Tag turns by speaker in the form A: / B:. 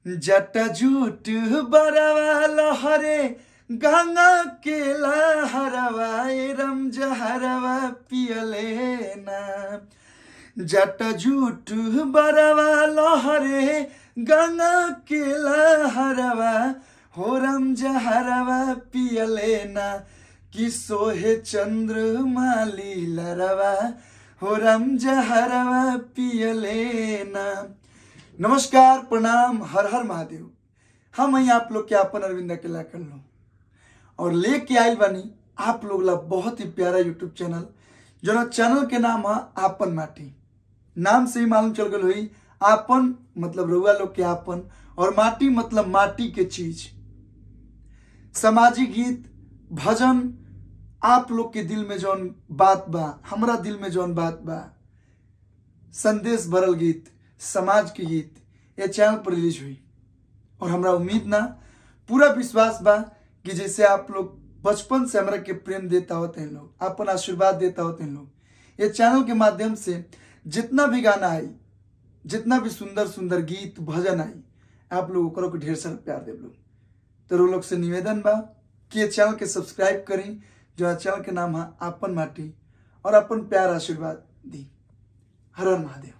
A: जट जूट बरवा लहरे गंगा के लहरवा ए रमज हरवा पियले ना। जट जूट बरवा लहरे गंगा के लहरवा हो रमज हरवा पियले ना। कि सोहे चंद्र माली लरवा हो रमज हरवा पियले ना। नमस्कार, प्रणाम, हर हर महादेव। हम हैं आप लोग के अपन अरविंद अकेला कर लो और लेके आइल बानी आप लोग ला बहुत ही प्यारा यूट्यूब चैनल, जो चैनल के नाम है आपन माटी। नाम से ही मालूम चल गल हुई, आपन मतलब रउआ लोग के आपन और माटी मतलब माटी के चीज। सामाजिक गीत भजन, आप लोग के दिल में जौन बात बा, हमरा दिल में जौन बात बा, संदेश भरल गीत, समाज के गीत ये चैनल पर रिलीज हुई। और हमरा उम्मीद ना पूरा विश्वास बा कि जैसे आप लोग बचपन से हमरा के प्रेम देता होते हैं लोग, अपन आशीर्वाद देता होते हैं लोग, ये चैनल के माध्यम से जितना भी गाना आई, जितना भी सुंदर सुंदर गीत भजन आई, आप लोग ओकरो के ढेर सारा प्यार देव लोग। तो रो लोग से निवेदन बा कि ये चैनल के सब्सक्राइब करी, जो चैनल के नाम है आपन माटी, और अपन प्यार आशीर्वाद दी। हर हर महादेव।